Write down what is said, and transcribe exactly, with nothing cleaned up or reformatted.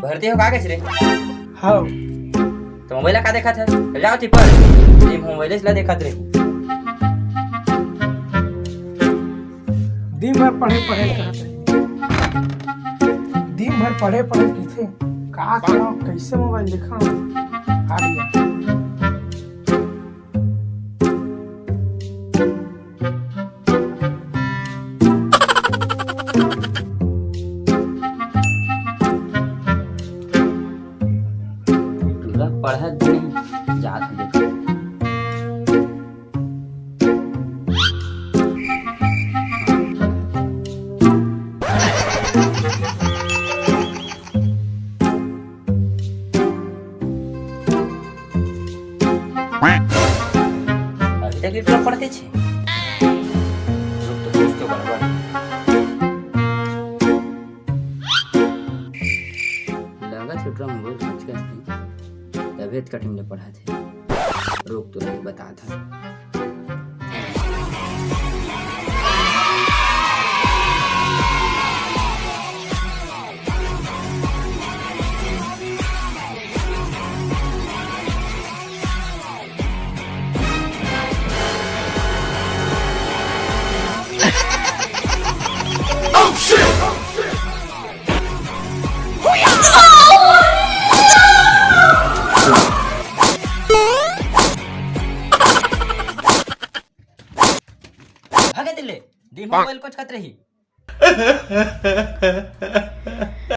भरती हो कागज रे। हव। त मोबाइल ला का देखत हस? चल जाओ ती पर। ये मोबाइल ला देखत रही। दिन भर पढ़े पढ़े कहत रही। दिन भर पढ़े पढ़े कहिथे। का करों, कइसे मोबाइल देखों? आ गया। टूरा पढ़त नहीं, जात हे देखो। अभी तक ये टूरा पढ़ते छे। रुक तो, कुछ तो गड़बड़ हे। लगत हे टूरा मोबाइल खर्च करथे, तभे त कठिन ले पढ़त हे। रुक तो, बतात हँव। भागे दिले, दिमाग मोबाइल कोचकत रही।